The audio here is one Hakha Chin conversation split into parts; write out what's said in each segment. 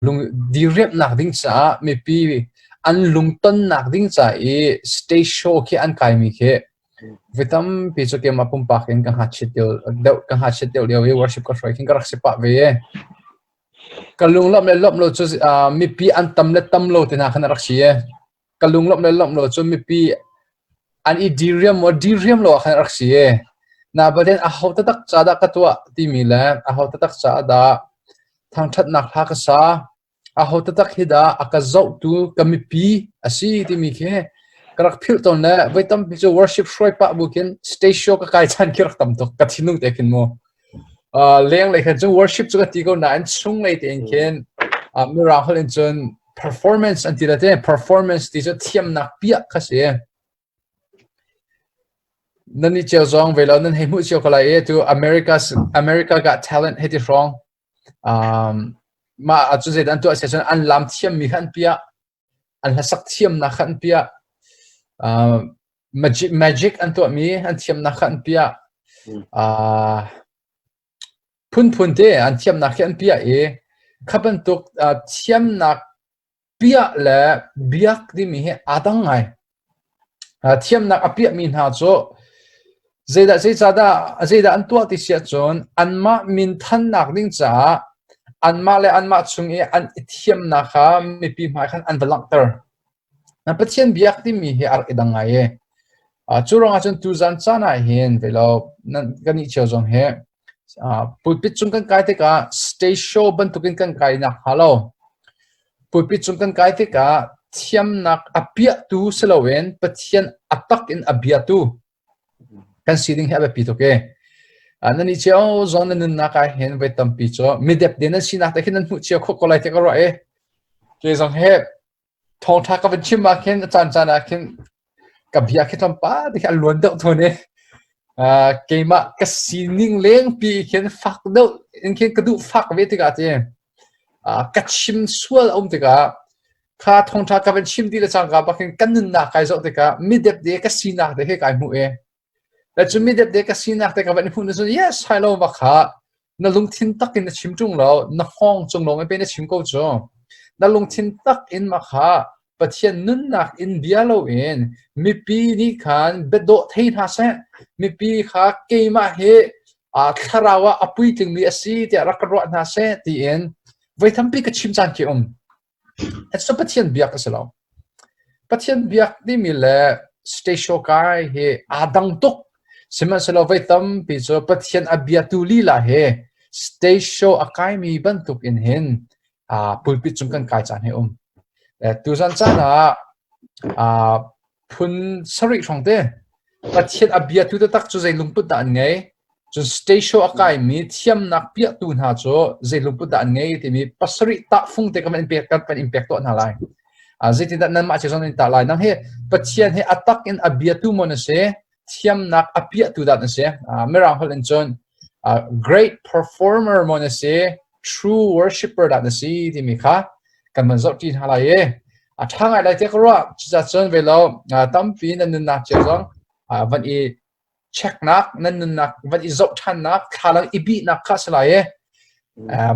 Lung diriamhnak ding caah mipi an lungtonnak ding ca i stage show khi an kaimi khi voi tampi cu keimah pumpak in ka hngakchiat deuh deuh ka hngakchiat deuh lio i worship ka hruai khin ka rak si pah ve i ka lunglawmh le lawmh lo cu uh, mipi an tam le tam lo te hna khan a rak si i ka lunglawmh le lawmh lo cu mipi an i diriam maw diriam lo ah khan a rak si i na baden aho taktak ca dah ka tuah timi le aho taktak caah dah thangṭhatnak hla ka sa aho taktak hi dah a ka zohtu ka mipi a si timi khi ka rak philh tawn le voi tampi cu worship hruai pah bu khin stage show ka kai chan khi rak tam tuk ka thinlung te khin mu uh, leng lei khan cun worship cu ka ti ko nain chung lei tein khin uh, mirang holh in cun performance an ti la te performance ti cu thiamnak piah kha si nan i cio zong ve lo nan hei hmuh cio ko lai i tu America America Got Talent hei ti hrawng um, mah cu zeidah an tuah sia cun an lam thiammi kha an piah an hlasak thiamnak kha an piah uh, magic, magic an tuahmi an thiamnak kha an piah uh, phunphun te an thiamnak khi an piah i kha bantuk uh, thiamnak piah le biak timi hi aa dang ngai. Uh, thiamnak a piahmi hna cu zeidah zeicadah zeidah an tuah ti si ahcun anmah min thannak ding caah anmah le anmah chung i an i thiamnak kha mipi hmai khan an va langhter. Na Pathian biak timi hi a rak i dang ngai e. Uh, cu ruangah cun tuzan caan ah hin velo nan kan nih cio zong hi uh, pulpit cung kan kai tikah stage show bantukin kan kai nak hnga lo. Pulpit cung kan kai tikah thiamnak a piahtu si loin Pathian a tak in a biatu kan si ding hi a biapi tuk e. Uh, nan i cio zong nan nunnak ah hin voi tampi cu midep de nan sinak te khi nan hmuh cio khawh ko lai te ka ruah e. Ke zong he Thawngṭha ka van chim ah khin a caancaan ah khin ka bia khi tlawmpal te khi a luan deuh tawn i uh, keimah ka sining lengpi khin fak deuh in khin ka duh fak ve tikah ti uh, ka chim sual a um tikah kha thawngṭha ka van chim dih le cangka bak hin ka nunnak kai zoh tikah midep de ka sinak te he kai hmuh i Le cu mi depde ka sinak te ka van i hmuh na cun yes hai lo va kha na lungthin tak in na chim ṭung lo na hngawng cung lawng in pe na chim ko cu na lungthin tak in ma kha Pathian nunnak in bia loin mipi nih khan biadawh thei hna seh mipi kha keimah hi uh, thlarau ah a puitlingmi a si tiah rak ka ruah hna seh tiin voi tampi ka chim caan khi um Cu Pathian biak a si lo. Pathian biak timi le stage show kai hi aa dang tuk. Sihmanhsehlaw voi tampi cu Pathian a biatu lila he stage show a kaimi bantuk in hin aa pulpit cung kan kai caan hi um. Tuzan caan ah aa phun sarih hrawng te Pathian a biatu taktak cu zei lungput dah an ngei? Cun stage show a kaimi thiamnak piahtu hna cu zei lungput dah an ngei timi pasarih tahfung te kan in pek kan in pek tuah hna lai. Uh, zeitindah nanmah cio zong in tah lai? Nang hi Pathian hi a tak in a biatu maw na si? Thiamnak a piahtu dah na si? Uh, Mirang holh in cun uh, great performer maw na si? True worshipper dah na si timi kha kan van zoh ṭi hna lai i a ṭha ngai lai tiah ka ruah. Cucaah cun ve lo uh, tampi nan nunnak cio zong uh, van i checknak nan nunnak van i zoh ṭhannak thlalang i bihnak kha si lai i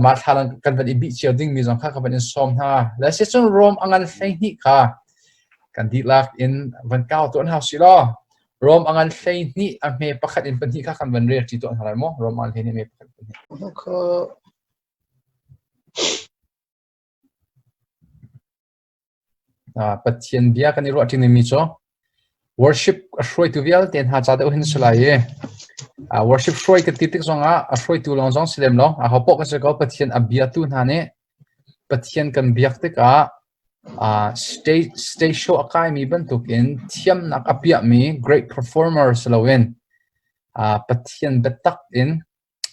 mah thlalang kan van i bih cio dingmi zong kha ka van in sawm hna le si cun Rom a ngan 12 kha kan dihlak in van kau tuah hna si law Rom a ngan 12 a hme pakhat in pahnih kha kan van rel ṭi tuah hna lai maw Rom a ngan 12 hme pakhat pahnih Pathian bia kan i ruah ṭi mi cu worship a hruaitu vialte hna ca deuh hin a si lai i worship hruai kan ti tik zongah a hruaitu lawng zong si lem lo aho paoh kan si ko Pathian a biatu hna nih Pathian kan biak tikah stage stage show a kaimi bantukin thiamnak a piahmi great performer si loin Pathian biatak in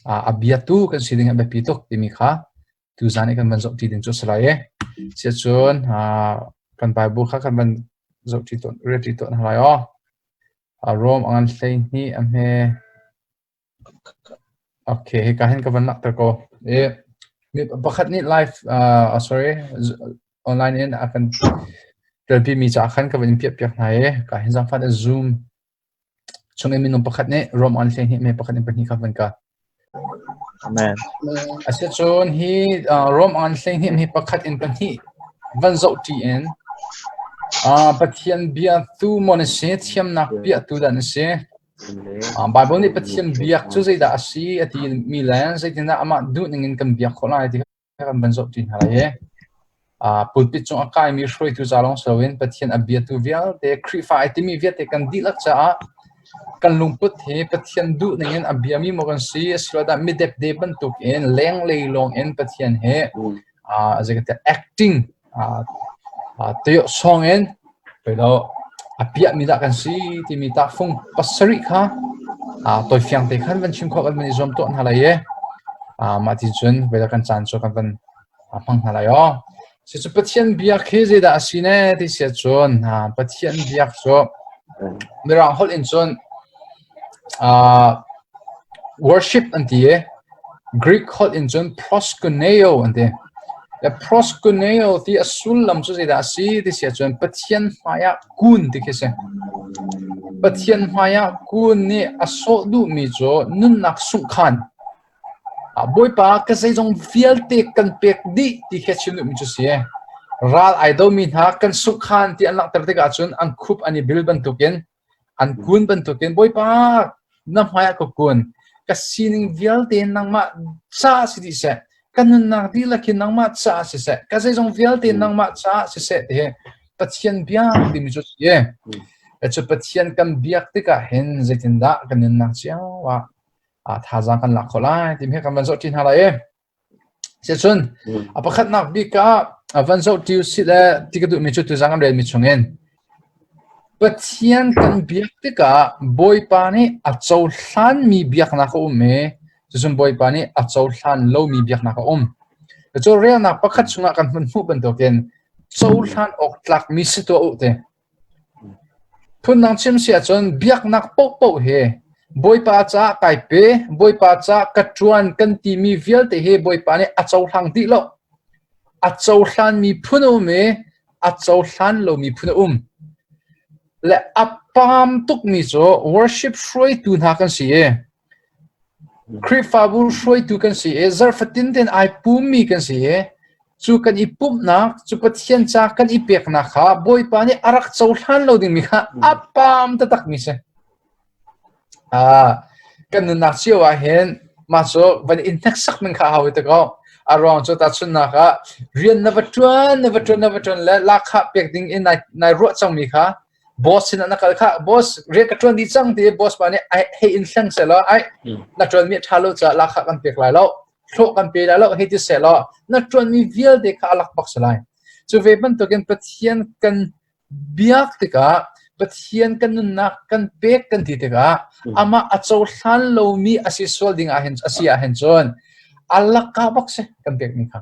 a biatu kan si ding a biapi tuk timi kha tuzan i kan van zohṭi ding cu a si lai i siacun kan Bible kha kan van zohṭi tawn relṭi tawn hna lai aw. Rom a ngan 12 a hme Okay, hika hin ka van langhter ko. I mi pakhat nih live uh, sorry online in a kan telpi mi ca khan ka van in piah piak hna i ka hin zangfan in Zoom chung in minung pakhat nih Rom an 12 me pakhat in pahnih kha van ka. Amen. Asicun hi Rom an 12 hi pakhat in pahnih van zoh ṭi in Pathian bia tu maw na si, thiamnak bia tu dah na si? Bible nih Pathian biak cu zeidah a si a ti mi le zeitindah amah duh ning in kan biak khawh lai ti kan van zoh ṭi hna lai i pulpit cung a kaimi hruaitu ca lawng si loin Pathian a biatu vialte Khrihfa ai timi vialte kan dihlak caah kan lungput hi Pathian duh ning in a biami maw kan si asiloah dah midepde bantuk in lenglei lawng in Pathian he zeikatiah acting sawng in a piahmi dah kan si timi tahfung pasarih kha tawifiang te khan van chim khawh kan van i zuam tuah hna lai i mah ti cun kan caan cu kan van hmang hna lai aw. Cucu Pathian biak hi zeidah a si ne ti si ahcun Pathian biak cu Mirang holh in cun worship an ti i Greek holh in cun proskuneo an ti. Le proskuneo ti a sullam cu zeidah a si ti si ahcun Pathian hmaiah kun ti khi a si. Pathian hmaiah kun nih a sawh duhmi cu nunnak sunghkhan. Bawipa ka zeizong vialte kan pek dih ti khi a chim duhmi cu si. Ral ai domi hna kan sunghkhan ti an langhter tikah cun an khup an i bil bantukin An kun bantukin Bawipa na hmaiah ka kun. Ka sining vialte nangmah caah si dih seh. Ka nunnak dihlak hi nangmah caah siseh. Ka zeizong vialte nangmah caah siseh ti hi Pathian biak timi cu si. Cu Pathian kan biak tikah hin zeitindah kan nunnak cio ah thazaang kan lak khawh lai timi hi kan van zoh ṭi hna lai i. Sicun a pakhatnak bik ah van zoh ṭi usih le ti ka duhmi cu tuzaan kan relmi chungin Pathian kan biak tikah Bawipa nih a cohlanmi biaknak a um i cucun Bawipa nih a cohlan lomi biaknak a um. Cu relnak pakhat chungah kan hun hmuh bantukin cohlan awk tlakmi si tuah u ti. Phundang chim si ahcun biaknak paohpaoh hi Bawipa caah kai pe, Bawipa caah ka ṭuan kan timi vialte hi Bawipa nih a cohlang dih lo. A cohlanmi phun a um i a cohlan lomi phun a um. Le a paam tukmi cu worship hruaitu hna kan si i Khrihfabu hruaitu kan si i zarhfatin tein ai pummi kan si i cu kan i pumhnak, cu Pathian ca kan i peknak kha Bawipa nih a rak cohlan lo dingmi kha a paam taktakmi si. Kan nunnak cio ah hin mah cu van in hneksak men kha a hau te ko. A ruang cu tahchunhnak ah rian na va ṭuan, na va ṭuan, na va ṭuan le lahkhah pek ding in nai ruah cangmi kha boss sinah na kal kha boss rian ka ṭuan dih cang ti boss pa nih hei in hleng sehlaw ai na ṭuanmi a ṭha lo caah lahkhah kan pek lai lo hlawh kan pe lai lo hei ti sehlaw na ṭuanmi vialte kha a lak bak si lai. Cu ve bantukin Pathian kan biak tikah Pathian kan nunnak kan pek kan ti tikah amah a cohlan lomi a si sual ding ahhin a si ahhin cun a lakka bak si kan pekmi kha.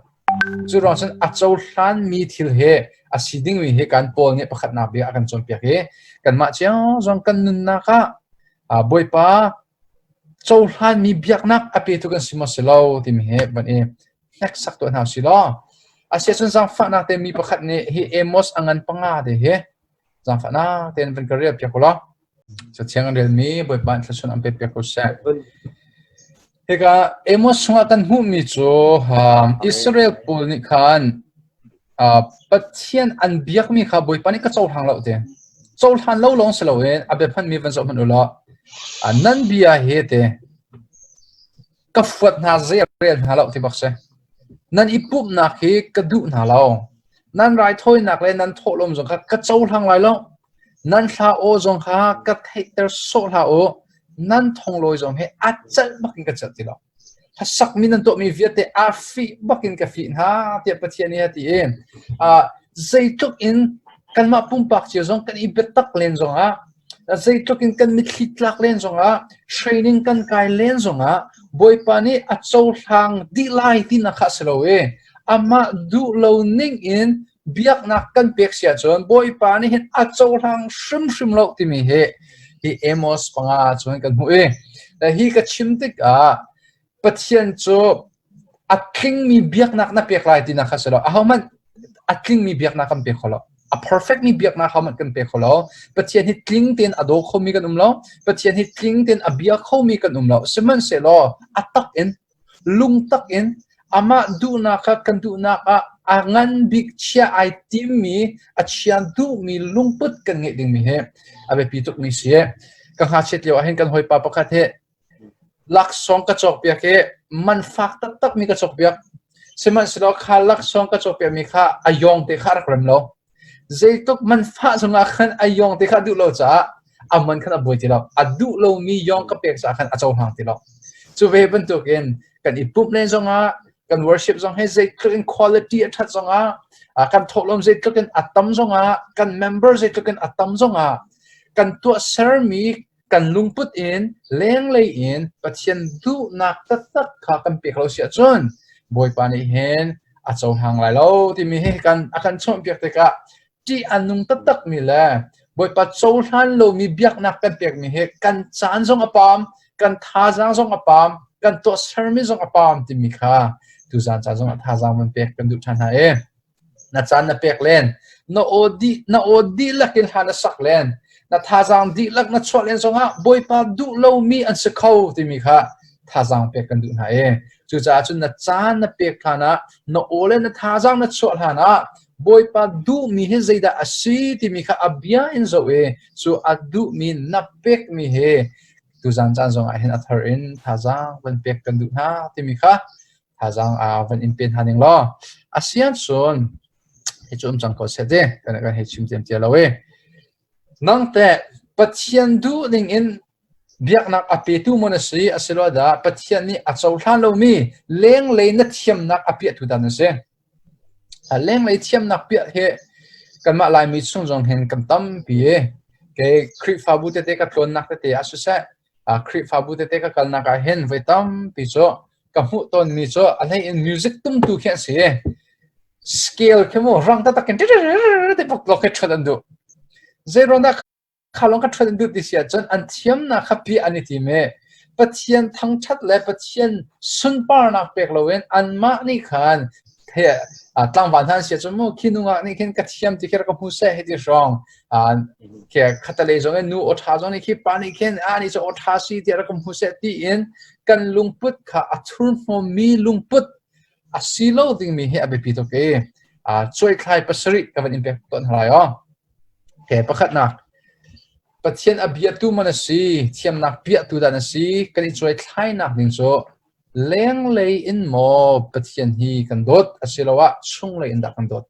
Cu ruang cun a cohlanmi thil he a si dingmi hi kan Paul nih pakhatnak bia a kan cawnpiak i kanmah cio zong kan nunnak ah Bawipa cohlanmi biaknak a petu kan si maw si lo timi hi van i hneksak tuah hna usih law asiahcun zaangfahnak te mi pakhat nih hi Amos a ngan panga te hi zaangfahnak tein van ka rel piak u law Cathiang an relmi Bawipa in thluachuah an pek piak ko seh. Hika Amos chungah kan hmuhmi cu Israel pawl nih khan Pathian an biakmi kha Bawipa nih ka cohlang lo te. Cohlan lo lawng si loin a bia hmanmi van zoh hmanh u law nan bia hi te ka fuat hna zei rel hna lo ti bak si. Nan i pumhnak hi ka duh hna lo. Nan raithawinak le nan thawhlawm zong kha ka cohlang lai lo. Nan hla aw zong kha ka theihter sawh hlah u. Nan thonglawi zong hi a celh bak in ka celh ti lo. Hlasakmi nan tuahmi vialte a fih bak in ka fih hna tiah Pathian nih a ti i zeitluk in kanmah pumpak cio zong kan i biatak len zongah zeitluk in kan mitthli tlak len zongah training kan kai len zongah Bawipa nih a cohlang dih lai tinak kha a si lo i amah duh lo ning in biaknak kan pek si ahcun Bawipa nih hin a cohlang hrimhrim lo timi hi hi Amos panga cun kan hmuh i hi ka chim tikah Pathian cu a tlingmi biaknak na pek lai tinak kha si lo ahohmanh a tlingmi biaknak kan pe kho lo. A perfect mi biaknak hohmanh kan pe kho lo. Pathian hi tling tein a daw khomi kan um lo. Pathian hi tling tein a bia khomi kan um lo. Sihmanhsehlaw a tak in lungtak in amah duhnak kha kan duhnak ah a ngan bik chia ai timmi a chia duhmi lungput kan ngeih dingmi hi a biapi tukmi si. Ka ngakchiat lio ah hin kan hawipa pakhat hi laksawng ka cawkpiak i man fak taktakmi ka cawkpiak. Sihmanhsehlaw kha laksawng ka cawkpiakmi kha a yawng te kha a rak rem lo. Zeitluk man fah zongah khan a yawng te kha a duh lo caah a man khan a buai ti lo. A duh lomi yawng ka pek caah khan a cohlang ti lo. Cu ve bantukin kan i pumh len zongah kan worship zong hi zeitluk in quality a ṭhat zongah kan thawhlawm zeitluk in a tam zongah kan member zeitluk in a tam zongah kan tuahsermi kan lungput in lenglei in Pathian duhnak taktak kha kan pek lo si ahcun Bawipa nih hin a cohlang lai lo timi hi kan a kan chawnhpiak tikah ṭih a nung taktakmi le Bawipa cohlan lomi biaknak kan pekmi hi kan caan zong a pam, kan thazaang zong a pam, kan tuahsermi zong a pam timi kha tuzaan ca zong ah thazaang van pek kan duh ṭhan hna i na caan na pek len na aw dih na aw dihlak in hla na sak len na thazaang dihlak na chuah len zongah Bawipa duh lomi an si kho timi kha thazaang pek kan duh hna i cucaah cun na caan na pek hlan ah na aw le na thazaang na chuah hlan ah Bawipa duhmi hi zeidah a si timi kha a bia in zoh i cu a duhmi na pekmi hi tuzaan caan zongah hin a thar in thazaang van pek kan duh hna timi kha thazaang van in pe hna ning law asian cun hi cu um cang ko seh ti kan kan hei chim tiam tia lo i nang te Pathian duh ning in biaknak a petu maw na si asilo dah Pathian nih a cohlan lomi lenglei na thiamnak a piahtu dah na si lenglei thiamnak piah hi kanmah Laimi chung zong hin kan tampi i kei Khrihfabu tete ka tlawnnak tete ah siseh Khrihfabu tete ka kalnak ah hin voi tampi cu ka hmuh tawnmi cu a hlei in music tumtu khi an si scale khi mu rang taktak in ti bak lawk khi ṭhuat an duh zeiruang dah kha lawng kha ṭhuat an duh ti si ahcun an thiamnak kha pi an i tim i Pathian thangṭhat le Pathian sunparnak pek loin anmah nih khan tlangval hna an si ahcun mu khi nungak nih khin ka thiam ti khi rak ka hmu seh hei ti hrawng Khi khatalei zong in nu aw ṭha zong nih khi pa nih khin a nih cu aw ṭha si tiah rak ka hmu seh tiin kan lungput kha a thurhnawmmi lungput a si lo dingmi hi a biapi tuk i cuaithlai pasarih ka van in pek tawn hna lai aw. Okay, pakhatnak Pathian a biatu man a si, thiamnak piahtu dah na si, kan i cuaithlainak ding cu Lenglei in maw Pathian hi kan dawt asiloah chunglei in dah kan dawt?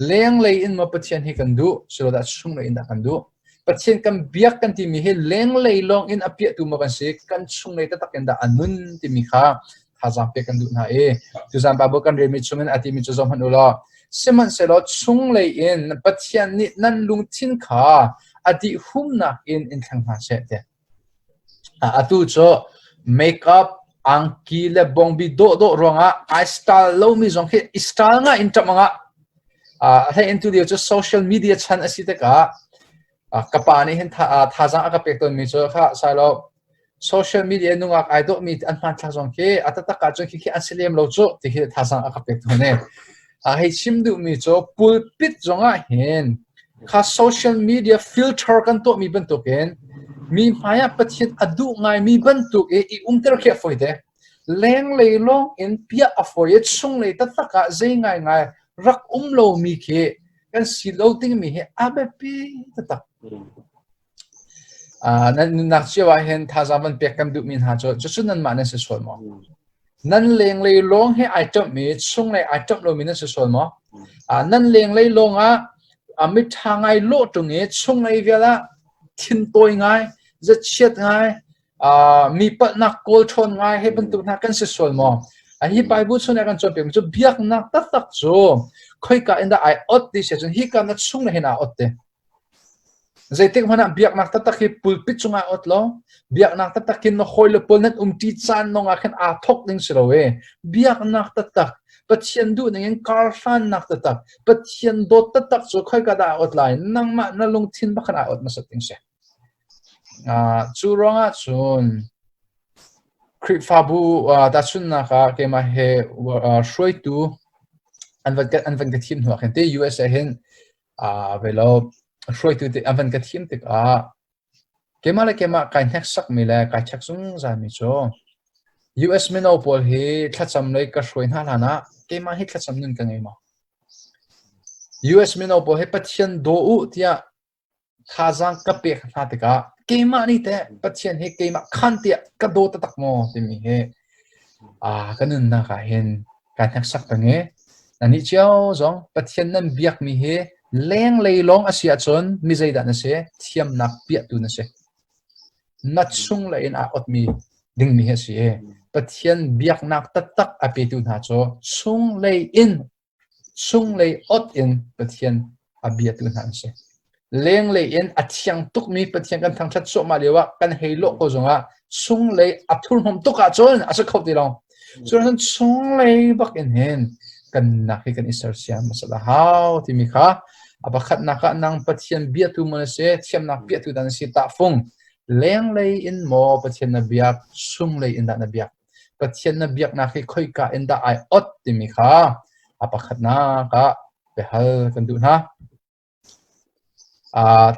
Lenglei in maw Pathian hi kan duh asiloah chunglei in dah kan duh? Pathian kan biak kan timi hi lenglei lawng in a piahtu maw kan si, kan chunglei taktak in dah a nun timi kha thazaang pek kan duh hna i tuzaan Bible kan relmi chungin a timi cu zoh hmanh u law sihmanhsehlaw chunglei in Pathian nih nan lungthin kha a dihhumnak in in thleng hna seh tiah Atu cu makeup, angki le bawngbi dawhdawh ruangah ai style lomi zong khi i style ngai in ṭamh angah. A hlei in tulio cu social media chan a si tikah ka pa nih hin thazaang a ka pek tawnmi cu kha sailo social media nungak ai dawhmi an hmanthlak zong khi a taktak ahcun khi khi an si lem lo cu ti khi thazaang a ka pek tawn i. Hei chim duhmi cu pulpit zongah hin kha social media filter kan tuahmi bantukin mi hmaiah Pathian a duh ngaimi bantuk i i umter khi a fawi te. Lenglei lawng in piah a fawi i chunglei taktak ah zei ngaingai rak um lomi khi kan si lo dingmi hi a biapi taktak. Nan nunnak cio ah hin thazaang van pek kan duhmi hna cu cucu nanmah nan si sual maw? Nan lenglei lawng he ai ṭamh i chunglei ai ṭamh lomi nan si sual maw? Nan lenglei lawng ah miṭha ngai lawh ṭung i chunglei vial ah thintawi ngai, zachiat ngai, mi palhnak kawl ṭhawn ngai he bantuk hna kan si sual maw? Hi Bible chung nih a kan cawnpiakmi cu biaknak taktak cu khoika in dah ai ot ti si ahcun hika na chunglei hin aa ot te. Zeitik hmanh ah biaknak taktak hi pulpit cungah ot law biaknak taktak hin na hawile pawl nan umṭi caan lawngah khin aa thawk ding si lo e. Biaknak taktak, Pathian duhning in karhlannak taktak, Pathian dawt taktak cu khoika dah aa ot lai? Nangmah na lungthin bak khan aa ot hmasat ding si. Cu ruangah cun Khrihfabu tahchunhnak ah keimah he hruaitu an van ka thim hnu ah khin te USA hin. Ve lo hruaitu te an van ka thim tikah keimah le keimah kai hneksakmi le kai check zungzalmi cu US mino pawl hi thlacam lei ka hruai hna hlan ah keimah hi thlacam nun ka ngei maw? US mino pawl hi Pathian daw u tiah thazaang ka pek hna tikah keimah nih teh Pathian hi keimah khan tiah ka daw taktak maw timi hi ka nunnak ah hin kai hneksak peng i nannih cio zong Pathian nan biakmi hi lenglei lawng a si ahcun mi zeidah na si? Thiamnak piahtu na si. Na chunglei in aa otmi dingmi hi a si i Pathian biaknak taktak a petu hna cu chunglei in Chunglei ot in Pathian a biatu hna an si. Lenglei in a thiang tukmi Pathian kan thangṭhat cuahmah lioah kan hei lawh ko zongah chunglei a thurhnawm tuk ahcun a si kho ti lo. Cun chunglei bak in hin kan nak hi kan i sersiam a si hau timi kha a pakhatnak ah nang Pathian biatu maw na si, thiamnak piahtu dah na si tahfung lenglei in maw Pathian na biak, chunglei in dah na biak. Pathian na biaknak hi khoika in dah ai ot timi kha a pakhatnak ah biahal kan duh hna.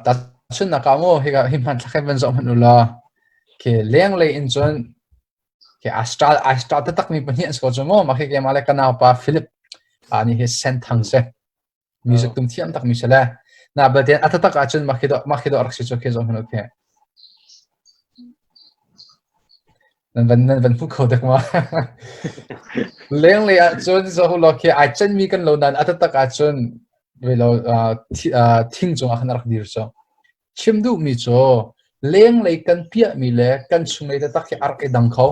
Tahchunhnak ah maw hika hi hmanthlak hi van zoh hmanh u law khi lenglei in cun khi a star a star taktak mi pahnih an si ko cu maw mah khi keimah le ka naupa Philip nih hi Senthang si. Music tum thiam tak mi si le na balte a taktak ahcun mah khi dawh mah khi dawh rak si cu khi zoh hmanh u khi. Nan van nan van hmu kho dek ma. Lenglei ahcun zoh u law khi ai cenmi kan lo nain a taktak ahcun vei lo thing cungah khan a rak dir cu. Chim duhmi cu lenglei kan piahmi le kan chunglei taktak hi a rak i dang kho.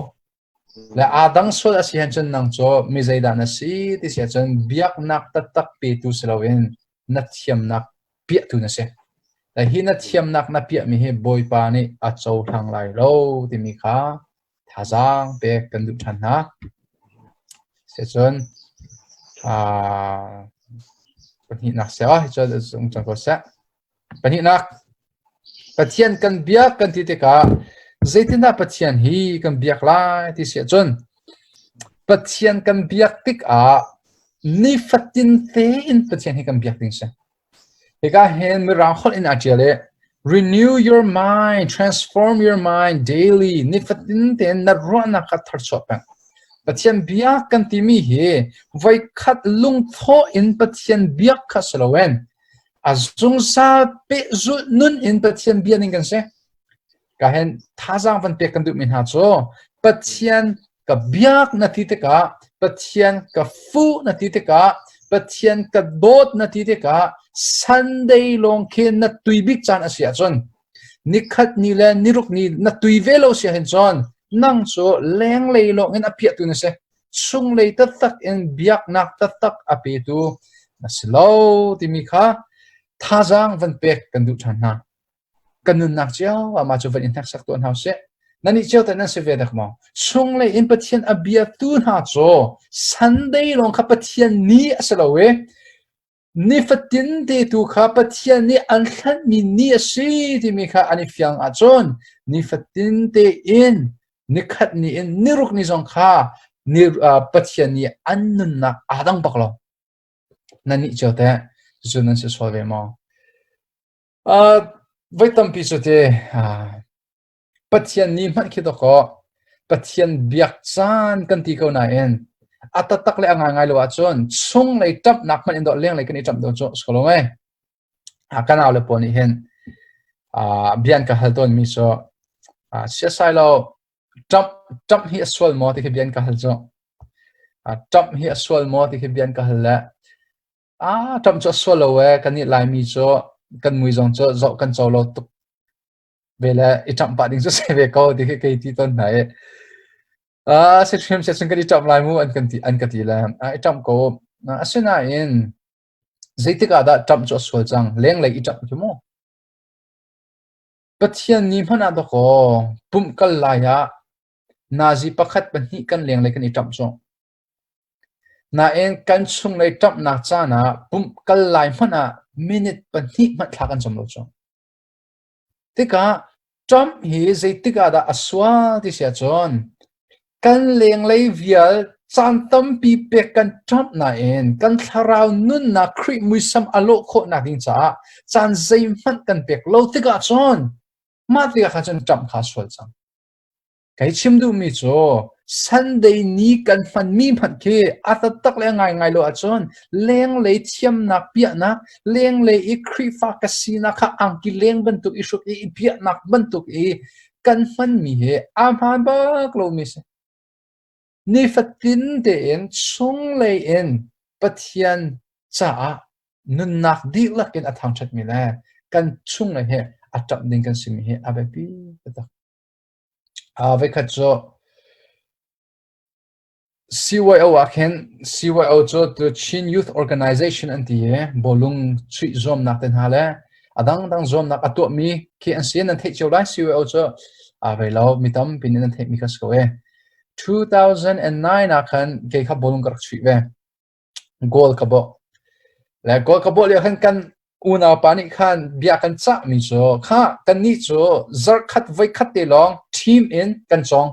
Le aa dang sual a si hen cun nang cu mi zeidah na si ti si ahcun biaknak taktak petu si loin na thiamnak piahtu na si. Le hi na thiamnak na piahmi hi Bawipa nih a cohlang lai lo timi kha thazaang pek kan duh ṭhan hna. Sicun pahnihnak seh hi cu um cang ko seh. Pahnihnak, Pathian kan biak kan ti tikah zeitindah Pathian hi kan biak lai ti si ahcun Pathian kan biak tikah nifatin tein Pathian hi kan biak ding si. Hika hin Mirang holh in aa ṭial i renew your mind, transform your mind daily. Nifatin tein na ruahnak kha tharchuah peng. Pathian biak kan timi hi voikhat lungthawh in Pathian biak kha si loin a zungzal pehzulh nun in Pathian bia ning kan si. Ka hen thazaang van pek kan duhmi hna cu Pathian ka biak na ti tikah Pathian ka fuh na ti tikah Pathian ka dawt na ti tikah Sunday lawng khi na tui bik caan a si ahcun nikhat ni le niruk ni na tui ve lo si ahhin cun nang cu lenglei lawng in a piahtu na si. Chunglei taktak in biaknak taktak a petu na si lo timi kha thazaang van pek kan duh ṭhan hna. Kan nunnak cio ah mah cu van in hneksak tuah hna usih. Nan nih cio teh nan si ve dek maw? Chunglei in Pathian a biatu hna cu Sunday lawng kha Pathian ni a si lo i nifatin te tu kha Pathian nih an hlanhmi ni a si timi kha an i fiang ahcun nifatin tein nikhat ni in niruk ni zong kha ni, uh, Pathian nih an nunnak aa dang bak lo. Nan nih cio teh cucu nan si sual ve maw? Uh, voi tampi cu te uh, Pathian nih hmanh khi dawkaw Pathian biak caan kan ti ko nain a taktak le a ngaingai lo ahcun chunglei ṭamhnak hmanh in dawh lenglei kan i ṭamh deuh cu si ko lo mei? Ka nau le pawl nih hin bia an ka hal tawnmi cu siasai lo ṭamh ṭamh hi a sual maw ti khi bia an ka hal cu. Ṭamh hi a sual maw ti khi bia an ka hal le ah ṭamh cu a sual lo ee kannih Laimi cu kan mui zong cu zoh kan co lo tuk ve le i ṭamh pah ding cu si ve ko ti khi kei ti tawn hna i ah si hrim se cun kan i ṭamh lai mu an kan ti an ka ti le i ṭamh ko. Asinain zeitik ah dah ṭamh cu a sual cang lenglei i ṭamh cu mu Pathian ni hmanh ah dawkaw pumh kal lai ah nazi pakhat pahnih kan lenglei kan i ṭamh cu. Nain kan chunglei ṭamhnak caan ah pumh kal lai hmanh ah minute pahnih hmanh thla kan cam lo cu. Tikah Trump hi zeitik ah dah a sual ti si ahcun kan lenglei vial Caan tampi pek kan ṭamh nain kan thlarau nunnak Khrih muisam a lawh khawhnak ding caah caan zeihmanh kan pek lo tikah cun mah tikah khan cun ṭamh kha a sual cang. Kei chim duhmi cu Sunday ni kan hmanmi hmanh khi a taktak le a ngaingai lo ahcun lenglei thiamnak piahnak, lenglei i Khrihfa ka sinak kha angki leng bantuk i hruk i i piahnak bantuk i kan hmanmi hi a hmaan bak lomi si. Nifatin tein chunglei in Pathian caah nunnak dihlak in a thangṭhatmi le kan chunglei he a ṭamh ding kan simi hi a biapi taktak. Voikhat cu CYO ah khin CYO cu tu Chin Youth Organization an ti i bawlung chuih zuamnak te hna le a dangdang zuamnak a tuahmi khi an si. Nan theih cio lai CYO cu aa rei lo mi tampi nih nan theihmi kha si ko ee. 2009 ah khan kei kha bawlung ka rak chuih ve. Goal ka bawh. Le goal ka bawh lio khan kan unau pa nih khan bia kan cahmi cu kha kannih cu zarhkhat voikhat te lawng team in kan cawng.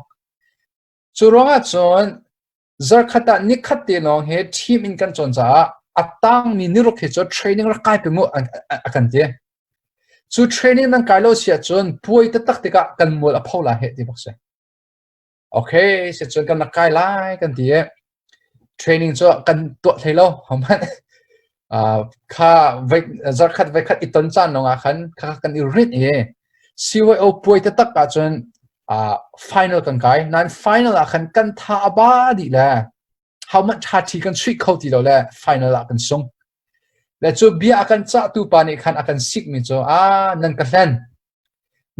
Cu ruangah cun zarhkhat ah nikhat te lawng he team in kan cawn caah a tangmi niruk hi cu training rak kai pe mu a kan ti. Cu training nan kai lo si ahcun puai taktak tikah kan mual a pho lai heh ti bak si. Okay, si cun kan rak kai lai kan ti i training cu kan tuah hlei lo hohmanh. Uh, kha voi zarkhat voikhat i ton caan lawng ah khan kha kan i rinh i CYO puai taktak ah cun uh, final kan kai. Nain final ah khan kan tha a ba dih le how much tha thi kan chuih kho ti lo le final ah kan sung. Le cu bia a kan cahtu pa nih khan a kan sikmi cu ah nan ka hlen.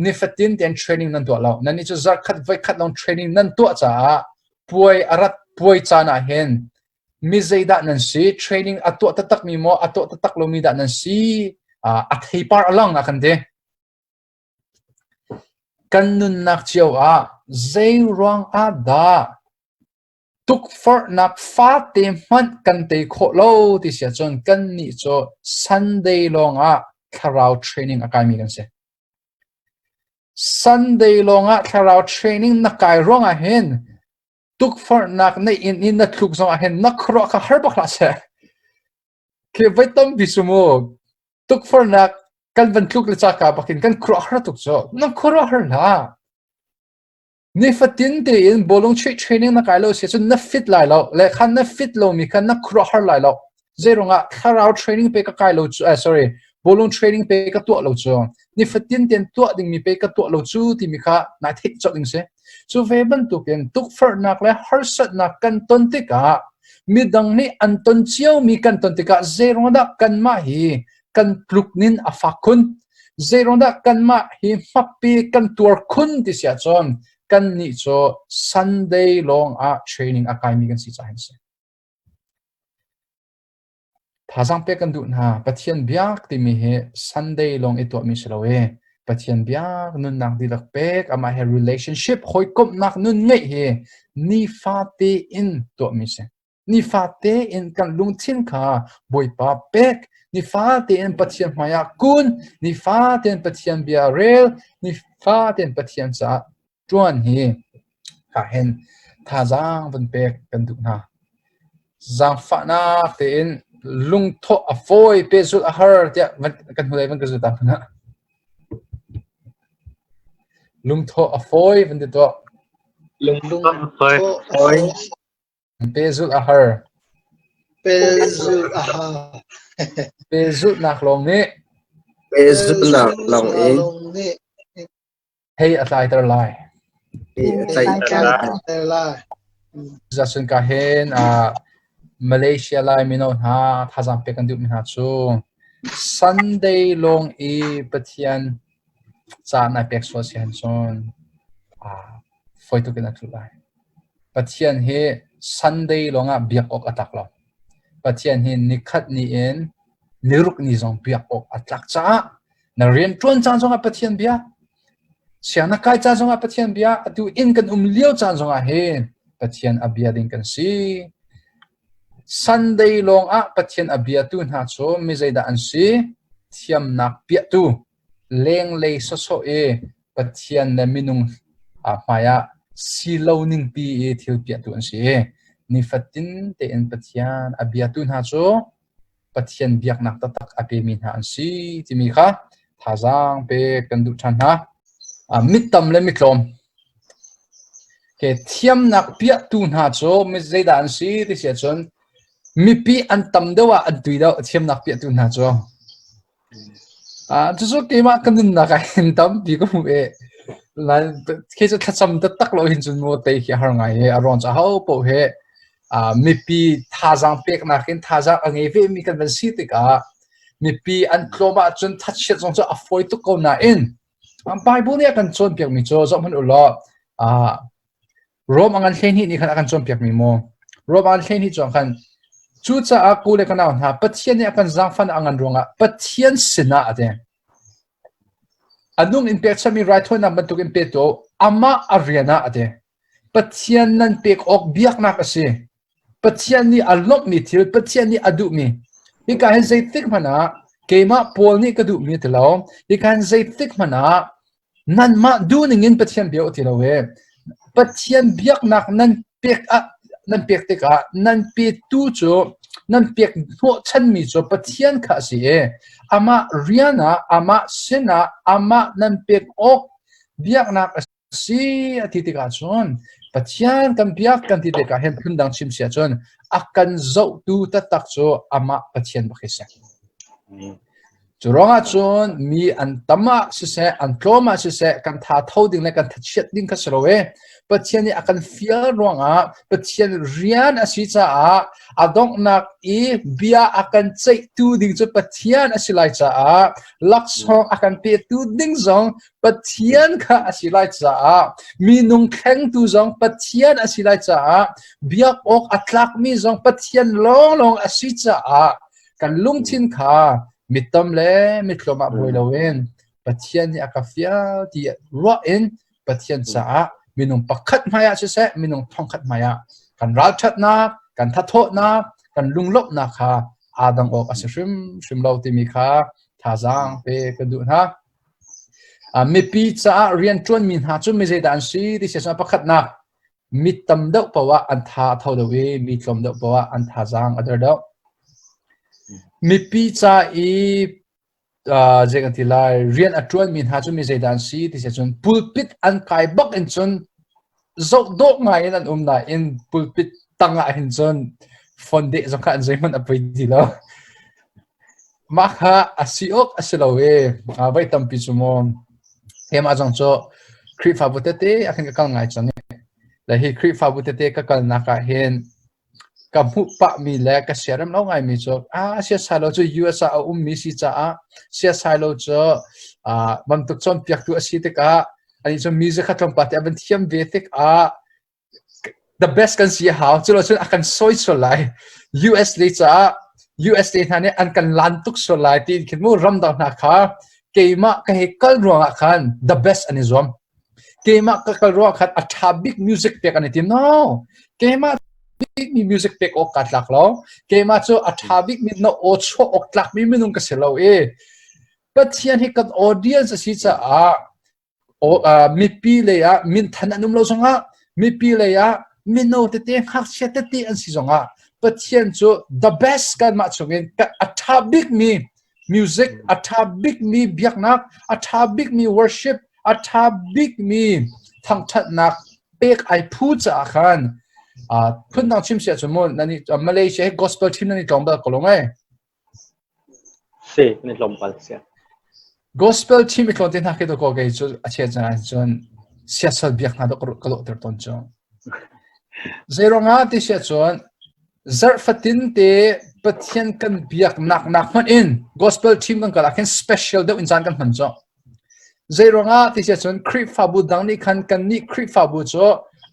Nifatin tein training nan tuah lo. Nannih cu zarhkhat voikhat lawng training nan tuah caah puai a rat puai caan ah hin mi zeidah nan si, training a tuah taktakmi maw, a tuah taktak lomi dah nan si, a theipar a lang a kan ti. Kan nunnak cio ah zei ruang ah dah Tukforhnak fate hmanh kan tei khawh lo ti si ahcun kannih cu Sunday lawngah thlarau training a kaimi kan si. Sunday lawngah thlarau training na kai ruangah hin tukforhnak na in in na tluk zongah hin na khuaruah kha har bak hlah seh. Khi voi tampi cu mu tukforhnak kan van tluk le caka bakin kan khuaruah har tuk cu. Na khuaruah har hlah. Nifatin tein bawlung chuih training na kai lo si cun na fit lai lo le khan na fit lomi khan na khuaruahhar lai lo. Zeirungah thlarau training pe ka kai lo cu eh, sorry bawlung training pe ka tuah lo cu nifatin tein tuah dingmi pe ka tuah lo cu timi kha nai theih colh ding si. Cu ve bantukin tukforhnak le harsatnak kan ton tikah midang nih an ton ciomi kan ton tikah zeirung dah kanmah hi kan tluk nin a fak khun. Zeiruangdah kanmah hi hmapi kan tuar khun ti si ahcun kannih cu Sunday lawng ah training a kaimi kan si caah hin si. Thazaang pek kan duh hna. Pathian biak timi hi Sunday lawng i tuahmi si lo i Pathian biak nunnak dihlak pek amah he relationship hawikomhnak nun ngeih hi nifate in tuahmi si. Nifate in kan lungthin kha Bawipa pek, nifate in Pathian hmaiah kun, nifate in Pathian bia rel, nifate in Pathian caah ṭuan hi ka hin thazaang van pek kan duh hna. Zaangfahnak tein lungthawh a fawi, pehzulh a har tiah kan hnulei van ka zul ta hmanh ah. Lungthawh a fawi van ti tuah. Lungthawh a fawi. Pehzulh a har. Pehzulh a har. Pehzulhnak lawng nih. Pehzulhnak lawng nih. Hei a tlaiter lai. Hei a tlaiter lai. Zasun ka hin Malaysia lai mino hna thazaang pek kan duhmi hna cu Sunday lawng i Pathian caan ai pek sual si han cun fawi tuk in a tlu lai. Pathian hi Sunday lawngah biak awk a tlak lo. Pathian hi nikhat ni in niruk ni zong biak awk a tlak caah na rianṭuan caan zongah Pathian bia, siang na kai caan zongah Pathian bia, atu inn kan um lio caan zongah hin Pathian a bia ding kan si. Sunday lawngah Pathian a biatu hna cu mi zeidah an si? Thiamnak piahtu. Lenglei sawsawh i Pathian le minung hmaiah si lo ningpi i thil piahtu an si. Nifatin tein Pathian a biatu hna cu Pathian biaknak taktak a pemi hna an si timi kha thazaang pek kan duh ṭhan hna. Mit tam le mitlawm. Okay, thiamnak piahtu hna cu mi zeidah an si ti si ahcun mipi an tam deuh ah an tui deuh thiamnak piahtu hna cu. Cucu keimah ka nunnak ah hin tampi ka hmuh i khi cu thlacam taktak lo hin cun maw tei khi a har ngai i a ruang cu aho paoh hi mipi thazaang peknak in thazaang a ngei vemi kan van si tikah mipi an tlawm ahcun thachiat zong cu a fawi tuk ko nain Bible nih a kan cawnpiakmi cu zohhmanh u law Rom a ngan 12 nih khan a kan cawnpiakmi maw? Rom a ngan 12 cu khan cucaah ku le ka nau hna Pathian nih a kan zaangfah a ngan ruangah Pathian sinah a ti. A nung in pekchanmi raithawinak bantuk in pe tuah u, amah a rian ah a ti. Pathian nan pek awk biaknak a si. Pathian nih a lawmhmi thil, Pathian nih a duhmi. Hika hin zeitik hmanh ah keimah Paul nih ka duhmi ti lo. Hika hin zeitik hmanh ah Nanmah duhning in Pathian bia u ti lo e. Pathian biaknak nan pek ah nan pek tikah nan petu cu nan pek hnawhchanmi cu Pathian kha a si i amah rian ah amah sinah amah nan pek awk biaknak a si a ti tikah cun Pathian kan biak kan ti tikah hin phundang chim si ahcun a kan zohtu taktak cu amah Pathian bak hi si. Cu ruangah cun mi an tam ah siseh, an tlawm ah siseh, kan tha tho ding le kan thachiat ding kha si lo e. Pathian nih a kan fial ruangah Pathian rian a si caah a donghnak i bia a kan ceihtu ding cu Pathian a si lai caah laksawng a kan petu ding zong Pathian kha a si lai caah minung thlengtu zong Pathian a si lai caah biak awk a tlakmi zong Pathian lawnglawng a si caah Kan lungthin kha mittam le mittlawm ah buai loin Pathian nih a ka fial ti ruah in Pathian caah minung pakhat hmaiah siseh, minung thongkhat hmaiah kan ralṭhatnak, kan thathawhnak, kan lunglawmhnak kha aa dang awk a si hrimhrim lo timi kha thazaang pe ka duh hna. Mipi caah rianṭuanmi hna cu mi zeidah an si ti si pakhatnak Mi tam deuh paoh ah an tha a tho deuh i mi tlawm deuh paoh ah an thazaang a der deuh. Mipi ca i uh, zei kan ti lai rian a ṭuanmi hna cu mi zeidah an si ti si cun pulpit an kai bak in cun zoh dawh ngai in an um nain pulpit tang ah hin cun phone deh zong kha an zeihmanh a poi ti lo. Mah kha a si awk a si lo i voi tampi cu mu keimah zong cu Khrihfabu tete ah khin ka kal ngai cang i le hi Khrihfabu tete ka kalnak ah hin ka hmuh pahmi le ka siarem lo ngaimi cu ah siasai lo cu US ah a ummi si caah siasai lo cu bantuk cawnpiaktu a si tikah anih cu music kha tlawmpal te a van thiam ve tikah the best kan si a hau. Culo cun a kan sawi sual lai. US lei caah USA hna nih an kan lan tuk sual lai tiin khin mu ramdang hna kha keimah ka hei kal ruangah khan the best an i zuam. Keimah ka kal ruangah khan a ṭha bik music pek an i tim. No. Keimah bikmi music pek awk kaa tlak lo. Keimah cu a ṭha bikmi na aw chuah awk tlakmi minung ka si lo i Pathian hi kan audience a si caah Mipi lei ah minthan an um lo zongah mipi lei ah mino tete ngakchia tete an si zongah Pathian cu the best kanmah chungin a ṭha bikmi music, a ṭha bikmi biaknak, a ṭha bikmi worship, a ṭha bikmi thangṭhatnak pek ai phu caah khan phundang chim si ahcun mu nan i Malaysia hi gospel team nan i tlawng bal ko lo ngai. Si, kan i tlawmpal sia. Gospel team i tlawn te hna khi dawkaw kei cu a chia cang ahcun siasal biak hna dawh ka lawhter tawn cu. Zeiruangah ti sia cun zarh fatin te Pathian kan biaknak nak hmanh in gospel team kan kal ah khin special deuh in caan kan hman cu. Zeiruangah ti si ahcun Khrihfabu dang nih khan kannih Khrihfabu cu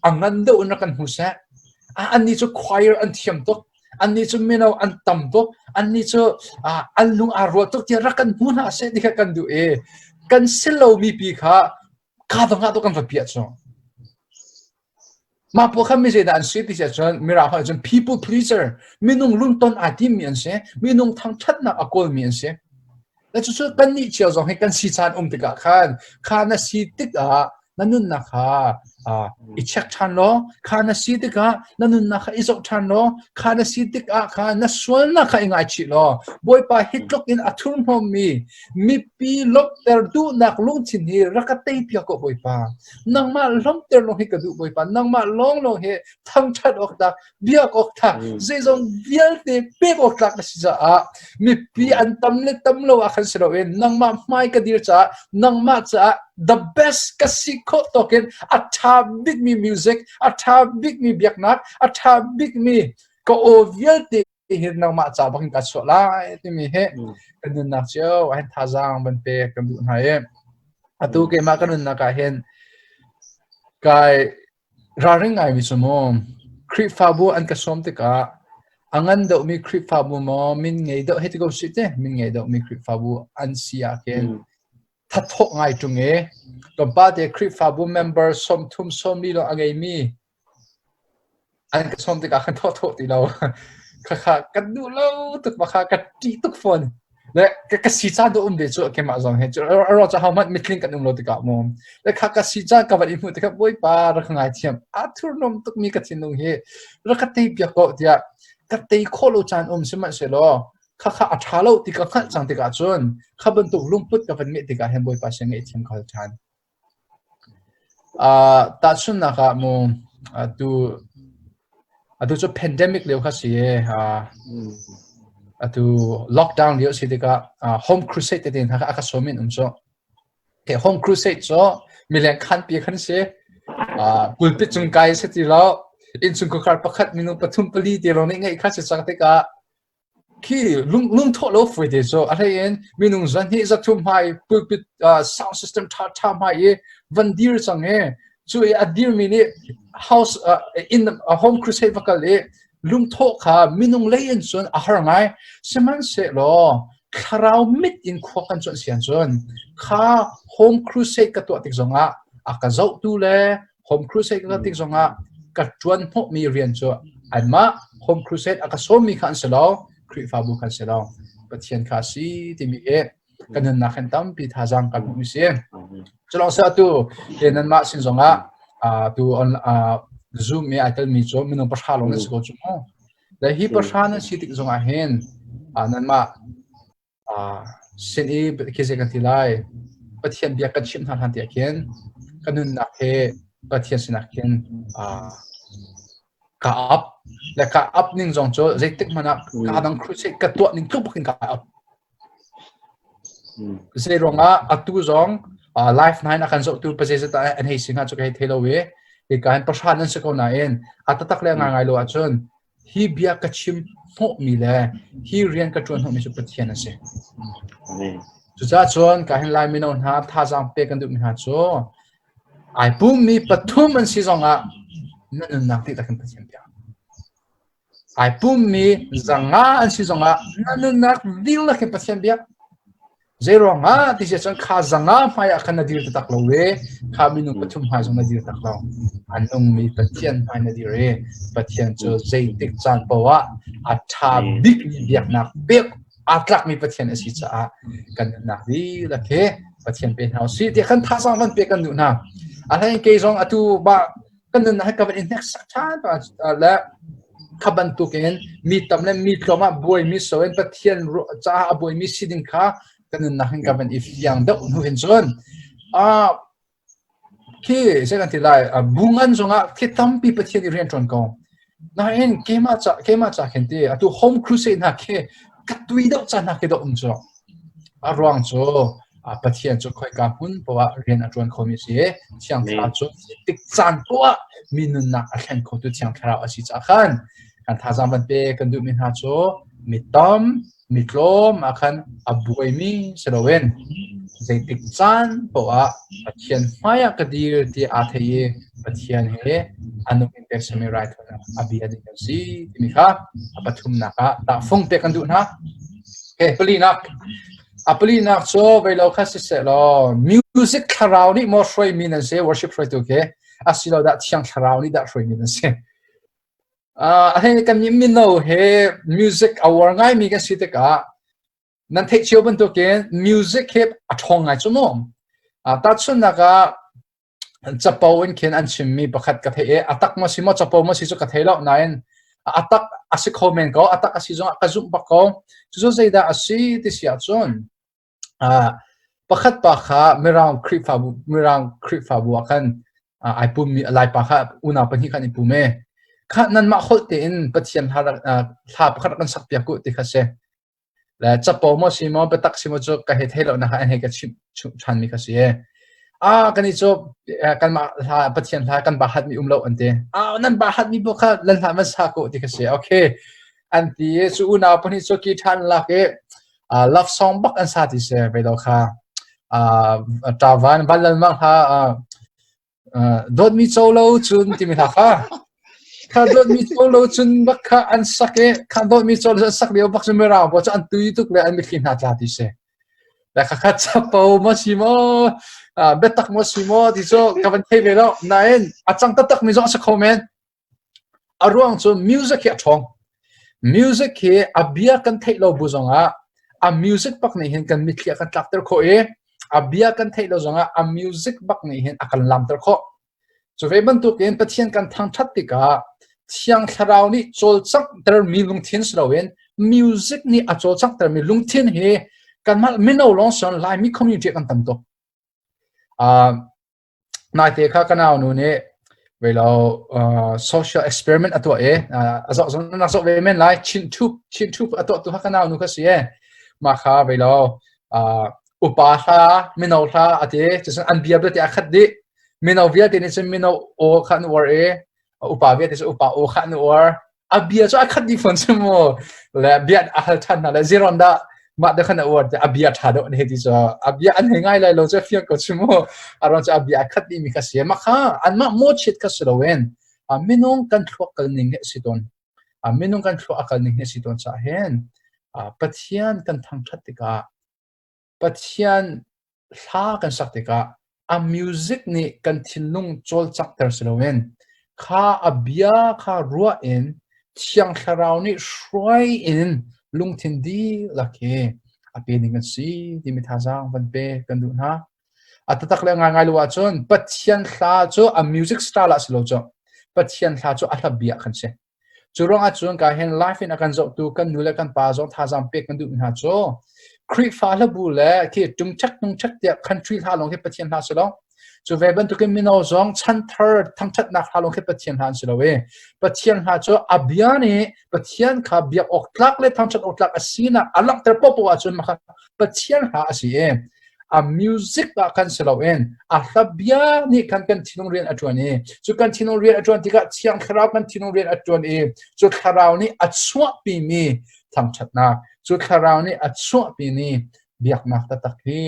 a ngan deuh in rak kan hmu seh. Annih cu choir an thiam tuk. Annih cu mino an tam tuk. Annih cu an lung aa rual tuk tiah rak kan hmu hna seh ti kha kan duh i kan si lomi pi kha kaa dang ah kan va piah cu. Mah pawl kha mi zeidah an si ti si ahcun Mirang holh cun people pleaser, minung lungton aa timmi an si, minung thangṭhatnak a kawlmi an si. Le cucu kannih cio zong hi kan si caan um tikah khan, kha na si tikah na nunnak kha I check ṭhan law kha na si tikah na nunnak kha i zoh ṭhan law kha na si tikah kha na sualnak kha i ngaichih law Bawipa hi tluk in a thurhnawmmi mipi lawmhter duhnak lungthin hi rak ka tei piak ko Bawipa. Nangmah lawmhter lawng hi ka duh Bawipa. Nangmah lawnglawng hi thangṭhat awk tlak biak awk tlak zeizong vialte pek awk tlak na si caah mipi an tam le tam lo ah khan si loin nangmah hmai ka dir caah nangmah caah the best ka si khawh tawkin a ṭha bikmi music a ṭha bikmi biaknak a ṭha bikmi ka aw vialte hin nangmah ca bak in ka chuah lai timi hi kan nunnak cio ah hin thazaang van pek kan duh hna i atu keimah ka nunnak ah hin kai Ralring ngaimi cu maw Khrihfabu an ka sawm tikah a ngan deuhmi Khrihfabu maw min ngei deuh hei ti ko sih te min ngei deuhmi Khrihfabu an si ahkhin thathawh ngai ṭung i kan pate Khrihfabu member 30 40 lawng a ngeimi an ka sawm tikah khan thawhthawh ti lo. Khakha kan duh lo tuk ma kha ka ṭih tuk fawn. Le ka si caan tu um ve cu keimah zong he ro ca hauhmanh mitling kan um lo tikah mu le kha ka si caan ka van i hmuh tikah bawipa rak ngai thiam a thurnom tukmi ka thinlung hi rak ka tei piak ko tiah ka tei khawh lo caan um sihmanhsehlaw kha kha a ṭha lo ti ka hngalh cang tikah cun kha bantuk lungput ka van ngeih tikah hin bawipa sin ngaihthiam ka hal ṭhan. Tahchunhnak ah mu atu atu cu pandemic lio kha si i atu lockdown lio a si tikah home crusade tete hna kha a ka sawm in um cu. Okay, home crusade cu mileng khanpi khan si. Pulpit cung kai si ti lo. Innchungkhar pakhat minung pathum pali te lawng nih ngeih kha si cang tikah Khi lungthawh lo fuite cu a hlei in minung zahnih zathum hmai pulpit sound system ṭhaṭha hmai i van dir cang i cu i a dirmi nih house in home crusade va kal i lungthawh kha minung lei in cun a har ngai. Sihmanhsehlaw thlarau mit in khua kan cuanh sian cun kha home crusade ka tuah tik zongah a ka zohtu le Home Crusade ka tik zongah ka ṭuan hnawhmi rian cu anmah Home Crusade a ka sawmmi kha an si lo, Khrihfabu kha an si lo, Pathian kha a si timi hi kan nunnak hin tampi thazaang kan hmuhmi si. Culawng si atu te nanmah sin zongah tu on Zoom i ai telmi cu minung pahra lawng nan si ko cu mu. Le hi pahra nan si tik zongah hin nanmah Sin i khi zei kan ti lai, Pathian bia kan chimh hna hlan tiah khin ka nunnak hi Pathian sinah khin ka ap. Le ka ap ning zong cu zeitik hmanh ah kaa dang crusade ka tuah ning tluk bak in ka ap. Zei ruangah atu zong live nine a kan zohtu pazeizat ah an hei si hnga cu ka hei thei lo i hika hin pahra nan si ko nain a taktak le ngai ngai lo ahcun Hi bia ka chim hnawhmi le hi rian ka ṭuan hnawhmi cu Pathian a si. Cucaah cun ka hin Lai mino hna thazaang pek kan duhmi hna cu ai pummi pathum an si zongah na nunnak dihlak in Pathian bia. Ai pummi zanga an si zongah na nunnak dihlak in Pathian biak. Zeiruangah ti si ahcun kha zanga hmai ah khan na dir taktak lo i kha minung pathum hmai zong na dir tak lo. A nungmi Pathian hmai na dir i Pathian cu zeitik caan paoh ah a ṭha bikmi biaknak pek aa tlakmi Pathian a si caah kan nunnak dihlak hi Pathian pe hna usih tiah kan thazaang van pek kan duh hna. A hlei kei zong atu bah kan nunnak hi ka van i hneksak ṭhan le kha bantukin mi tam le mi tlawm ah buaimi so in Pathian caah a buaimi si ding kha kan nunnak hin ka van i fiang deuh hnu hin cun khi zei kan ti lai bu ngan zongah khi tampi Pathian i rian ṭuan ko nain keimah ca khin ti atu home crusade hna khi ka tui deuh ca hna khi deuh um cu A ruang cu Pathian cu khoika hmun poah rian a ṭuan khomi a si i Thiang Thlarau cu tik caan poah mi nunnak a thleng khotu Thiang Thlarau a si caah khan kan thazaang van pe kan duhmi hna cu mi tam, mi tlawm ah khan a buaimi si loin zeitik caan poah Pathian hmaiah ka dir ti aa thei i Pathian he a nung in pekchami raithawinak a bia ding kan si timi kha a pathumnak ah tahfung pek kan duh hna. Okay, palinak. A palinak cu veilo kha siseh law music thlarau nih maw hruaimi nan si worship hruaitu khi asilo dah thiang thlarau nih dah hruaimi nan si. A hei kan mino he music a uar ngaimi kan si tikah nan theih cio bantukin music hi a ṭhawng ngai cu mu. Tahchunhnak ah. Capo in khin an chimmi pakhat ka theih i a tak maw si maw capo maw si cu ka thei lo nain a tak a si kho men ko. A tak a si zongah ka zumh bak ko. Cucu zeidah a si ti si ahcun pakhat pa kha Mirang Khrihfabu Mirang Khrihfabu ah khan ai pummi Laipa kha unau pahnih khan i pum e. Kha nanmah holh tein Pathian hla hla pakhat rak kan sak piak u ti kha si. Le capo maw si maw biatak si maw cu ka hei thei lo na kha an hei ka chimh ṭhanmi kha si e. Ah kan i cu kanmah hla Pathian hla kan ba hatmi um lo an ti. Ah nan ba hatmi bu kha lan hla man sa ko ti kha si. Okay. An ti i cu unau pahnih cu ki ṭhan lak i love song bak an sa ti si ve lo kha. Ṭavan van lal mang hla dawtmi co lo cun timi hla kha kha dawtmi co lo cun bak kha an sak i kha dawtmi co lo an sak lio bak cu mirang pawl cu an tui tuk le an mitthli hna tla ti si le kha kha capo maw si maw biatak maw si maw ti cu ka van thei ve lo nain a cang taktak mi zong a si kho men. A ruang cu music hi a ṭhawng. Music hi a bia kan theih lo bu zongah a music bak nih hin kan mitthli a kan tlakter khawh i a bia kan theih lo zongah a music bak nih hin a kan lamter khawh. Cu ve bantukin Pathian kan thangṭhat tikah Thiang Thlarau nih cawlcanghtermi lungthin si loin music nih a cawlcanghtermi lungthin hi kanmah mino lawng si loin Laimi community ah kan tam tuk. Naite kha ka nau nu nih velo social experiment a tuah i a zoh zong na zoh ve men lai. Chin Thup Chin Thup a tuah tu kha ka nau nu kha si e. Mah kha velo upa hla mino hla a ti cucun an bia vialte a khat dih. Mino vialte nih cun mino aw kha an uar i upa vialte cu upa aw kha an uar. A bia cu a khat dih fawn si mu. Le bia a hal ṭhan hna le ziron dah mah te khan a uar a bia ṭha deuh an hei ti cu a bia an hei ngai lai lo cu fiang ko si mu. A ruang cu a bia a khat dih mi kha si. Mah kha anmah mawchiat kha si loin minung kan thluak kal ning hi a si tawn. Minung kan thluak a kal ning hi a si tawn caah hin Pathian kan thangṭhat tikah Pathian hla kan sak tikah a music nih kan thinlung cawlcanghter si loin kha a bia kha ruah in Thiang Thlarau nih hruai in lungthin dihlak hi a pe ding kan si timi thazaang van pe kan duh hna. A taktak le ngaingai lo ahcun Pathian hla cu a music style ah si lo cu. Pathian hla cu a hla bia kan si. Cu ruangah cun ka hin life in a kan zohtu kan nu le kan pa zong thazaang pek kan duh hna cu Khrihfa hlabu le khi ṭungṭhek ṭungṭhek tiah country hla lawng khi Pathian hla si lo. Cu ve bantukin mino zong chanthar thangṭhatnak hla lawng khi Pathian hla an si lo i Pathian hla cu a bia nih Pathian kha biak awk tlak le thangṭhat awk tlak a sinak a langhter paohpaoh ahcun mah kha Pathian hla a si i a music ah khan si loin a hla bia nih khan kan thinlung rian a ṭuan i cu kan thinlung rian a ṭuan tikah Thiang Thlarau kan thinlung rian a ṭuan i cu Thlarau nih a chuahpimi thangṭhatnak cu Thlarau nih a chuahpimi biaknak taktak hi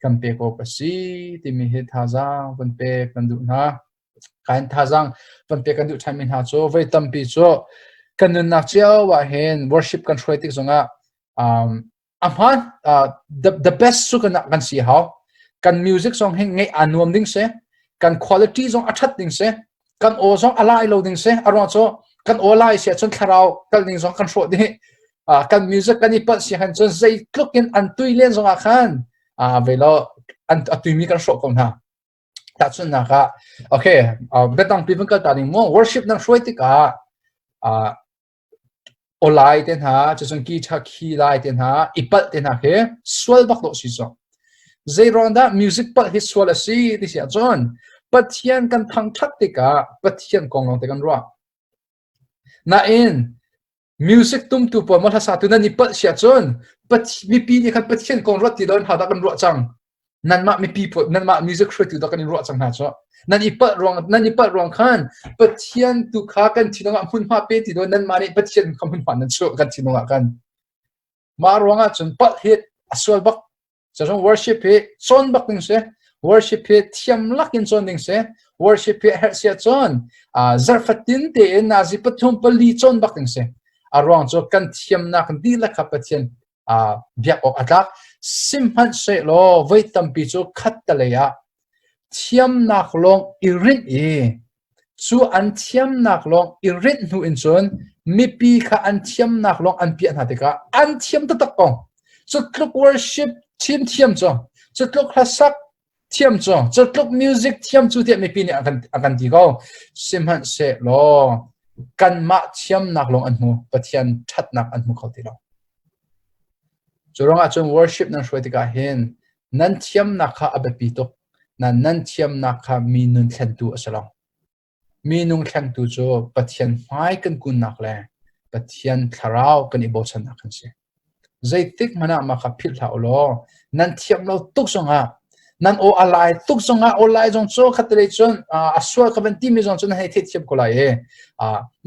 kan pek awk a si timi hi thazaang van pek kan duh hna. Kan thazaang van pek kan duh ṭhanmi hna cu voi tampi cu kan nunnak cio ah hin worship kan hruai tik zongah a hmaan the best cu kan kan si hau. Kan music zong hi ngeih aa nuam ding si. Kan quality zong a ṭhat ding si. Kan aw zong a lai lo ding si. A ruang cu kan aw lai si ahcun thlarau kal ding zong kan hrawh dih. Kan music kan i palh si han cun zeitluk in an tui len zong ah khan ve lo an a tuimi kan hrawh ko hna. Tahchunhnak ah okay biadang pi van kal ta ding mu worship nan hruai tikah Awlai te hna, cucun ki ṭha khi lai te hna, i palh te hna khi sual bak dawh si cu. Zeiruang dah music palh hi sual a si ti si ahcun Pathian kan thangṭhat tikah Pathian kong lawng te kan ruah. Nain music tumtu pawl maw hlasatu nan i palh si ahcun mipi nih khan Pathian kong ruat ti loin hodah kan ruah cang. Nanmah mipi pawl nanmah music hruaitu dah kan in ruah cang hna cu. Nan i palh ruang nan i palh ruang khan Pathian tu kha kan thinlung ah hmunhma pe ti do nanmah nih Pathian kha hmunhma nan chuah kan thinlung ah kan. Mah ruang ah cun palh hi a sual bak. Cun worship hi cawn bak ding si. Worship hi thiam lak in cawn ding si. Worship hi herh sia cun zarfatin tein nazi pathum pali cawn bak ding si. A ruang cu kan thiamnak dihlak kha Pathian biak awk a tlak. Sihmanhsehlaw voi tampi cu khattelei ah thiamnak lawng i rinh i cu an thiamnak lawng i rinh hnu in cun mipi kha an thiamnak lawng an piah hna tikah an thiam taktak ko. Cu tluk worship thim thiam cu, cu tluk hlasak. Thiam cu cutluk music thiam cu tiah mipi nih a kan ti ko. Sihmanhsehlaw kanmah thiamnak lawng an hmu, Pathian ṭhatnak an hmu kho ti lo. Cu ruangah cun worship nan hruai tikah hin nan thiamnak kha a biapi tuk. Nan nan thiamnak kha mi nun thlentu a si lo. Minung thlengtu cu Pathian hmai kan kunnak le Pathian thlarau kan i bochannak kan si. Zeitik hmanh ah mah kha philh hlah u law nan thiam lo tuk zongah nan aw a lai tuk zongah aw lai zong cu khatlei cun a sual ka van timi zong cu nan hei theihthiam ko lai i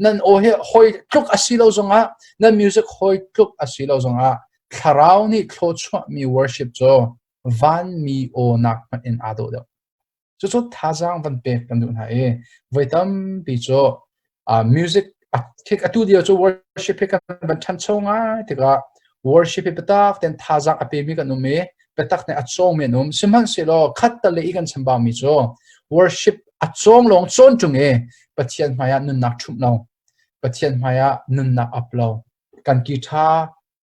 nan aw hi hoi tluk a si lo zongah nan music hoi tluk a si lo zongah thlarau nih thlawchuahmi worship cu vanmi aw nak hmanh in aa dawh deuh. Cucu thazaang van pek kan duh hna i voi tampi cu music atu lio cu worship hi kan van ṭhancho ngai tikah worship hi biatak tein thazaang a pemi kan um i biatak tein a cawngmi an um. Sihmanhsehlaw khat le i kan chambau mi cu worship a cawng lawng cawn ṭung i Pathian hmaiah nunnak ṭhumh lo, Pathian hmaiah nunnak ap lo, kan ki ṭha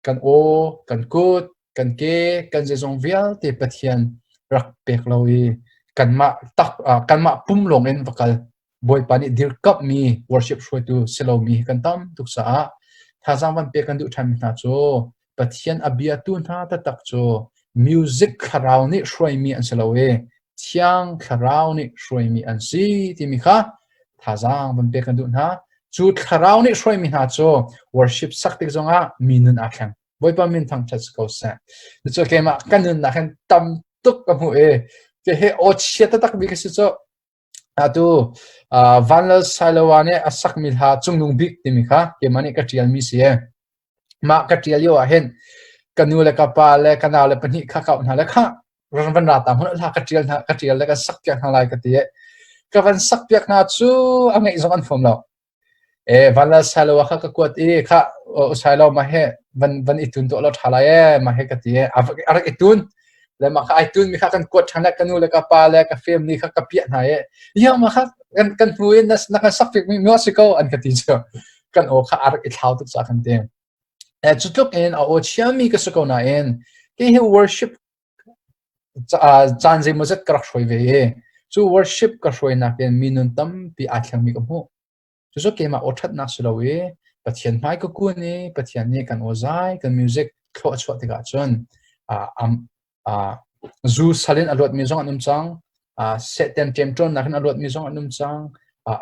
kan aw, kan kut, kan ke, kan zeizong vialte Pathian rak pek lo i kanmah tak kanmah pum lawng in va kal Bawipa nih dirkamhmi worship hruaitu si lomi kan tam tuk caah thazaang van pek kan duh ṭhanmi hna cu Pathian a biatu hna taktak cu music thlarau nih hruaimi an si lo i Thiang Thlarau nih hruaimi an si timi kha thazaang van pek kan duh hna. Cu thlarau nih hruaimi hna cu worship sak tik zongah mi nun aa thleng. Bawipa min thangṭhat si ko seh. Cucu keimah ka nunnak hin tam tuk ka hmuh i ke he aw chia taktak mi ka si cu atu Vanlal Sailoa nih a sakmi hla Cungnung Bik timi kha keimah nih ka ṭialmi si e. Mah ka ṭial lio ah hin ka nu le ka pa le ka nau le pahnih kha ka auh hna le khah van ra ta hmun hla ka ṭial hna ka ṭial le kan sak piak hna lai ka ti i ka van sak piak hna cu a ngeih zong an fom lo. E vanlal sailo kha ka kuat i kha sailo ma he van van i tun tuah lo ṭha lai e ma he ka ti i a rak i tun le mah kha ai tun mi kha kan kuat ṭhan le ka nu le ka pa le ka family kha ka piah hna i ya ma kha kan kan hnu in na kan sak piak mi mi si ko an ka ti cu kan aw kha a rak i thlau tuk ca kan ti. Cu tluk in a aw chiami ka si ko nain kei hi worship caan zeimawzat ka rak hruai ve i cu worship ka hruainak in mi nun tampi aa thlengmi ka hmuh. Cucu keimah aw ṭhatnak si lo i Pathian hmai ka kun i Pathian nih kan aw zai kan music thlawh a chuah tikah cun zu sal in a luatmi zong an um cang. Satan ṭemṭawnnak in a luatmi zong an um cang.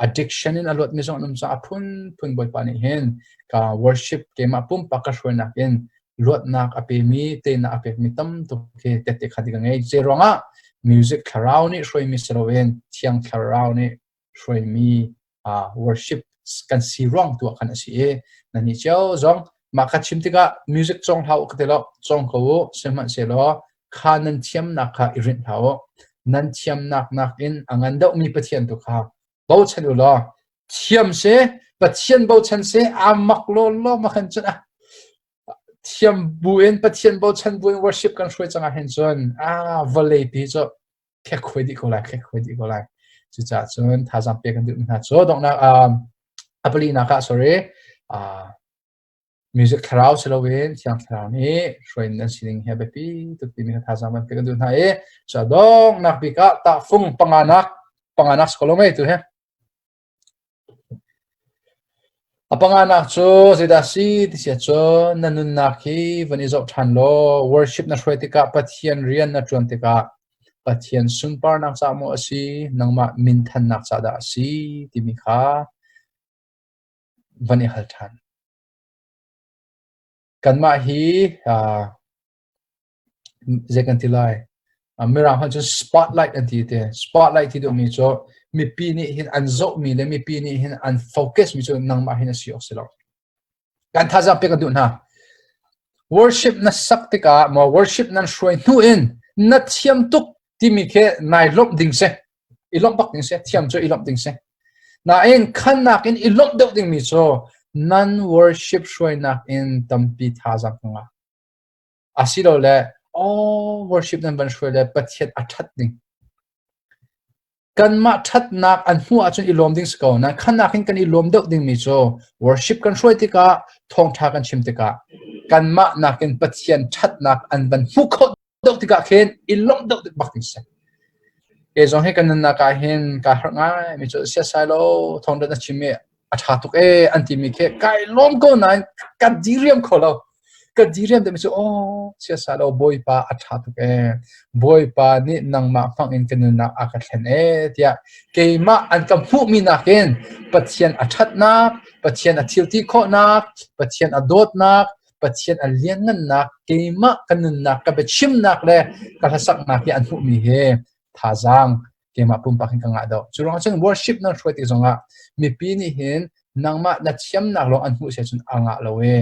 Addiction in a luatmi zong an um cang. A phunphun Bawipa nih hin ka worship keimah pumpak ka hruainak in luatnak a pemi, teinak a pekmi tam tuk hi tehte kha ti ka ngei. Zei ruangah music thlarau nih hruaimi si loin Thiang Thlarau nih hruaimi worship kan si ruang tu ah khan a si i nan nih cio zong mah kha chim tikah music cawng hlah u ka ti lo cawng ko u sihmanhsehlaw kha nan thiamnak kha i rinh hlah u nan thiamnak nakin a ngan deuhmi Pathian tu kha bochan u law thiam si Pathian bochan si aa mak law law ma khan cun thiam bu in Pathian bochan bu in worship kan hruai cang ah hin cun a vawlei pi cu khekhuai dih ko lai khekhuai dih ko lai cucaah cun thazaang pek kan duh hna cu donghnak a palinak ah sorry music thlarau si loin thiang thlarau nih hruai nan si ding hi a biapi tuk timi kha thazaang van pek kan duh hna i cu donghnak bik ah tahfung panganak panganak si ko lo mei tu he A panganak cu zeidah a si ti si ahcun na nunnak hi van i zoh ṭhan law worship na hruai tikah Pathian rian na ṭuan tikah Pathian sunparnak caah maw a si nangmah minthannak caah dah a si timi kha van i hal ṭhan. Kanmah hi zei kan ti lai Mirang hmanh cun spotlight an ti te spotlight ti duhmi cu mipi nih hin an zohmi le mipi nih hin an focus mi cu nangmah hin a si awk si lo kan thazaang pek ka duh hna worship na sak tikah maw worship nan hruai hnu in na thiam tuk timi khi nai lawmh ding si i lawmh bak ding si thiam cu i lawmh ding si nain khannak in i lawmh deuh dingmi cu nan worship hruainak in tampi thazaang ka ngah Asilole aw worship nan van hruai le Pathian a ṭhat ning. Kanmah ṭhatnak an hmuh ahcun i lawm ding si ko. Nan khanak in kan i lawm deuh dingmi cu worship kan hruai tikah thawngṭha kan chim tikah kanmah nakin Pathian ṭhatnak an van hmuh khawh deuh tikah khin i lawmh deuh bak ding si. Kei zong hi kan nunnak ah hin kaa harh ngai mi cu siasai lo thawngṭha na chim i a ṭha tuk ee an timi khi kai lawm ko nain ka diriam kho lo. Ka diriam deuhmi cu aw siasai lo Bawipa a ṭha tuk ee. Bawipa nih nangmah hmang in ka nunnak a ka thlen ee tiah keimah an ka hmuhmi nakin Pathian a ṭhatnak, Pathian a thilti khawhnak, Pathian a dawtnak, Pathian a lianngannak keimah ka nunnak ka biachimnak le ka hlasaknak hi an hmuhmi hi thazaang keimah pumpak hin ka ngah deuh. Cu ruangah cun worship nan hruai tik zongah mipi nih hin nangmah na thiamnak lawng an hmuh si ahcun a ngah lo e.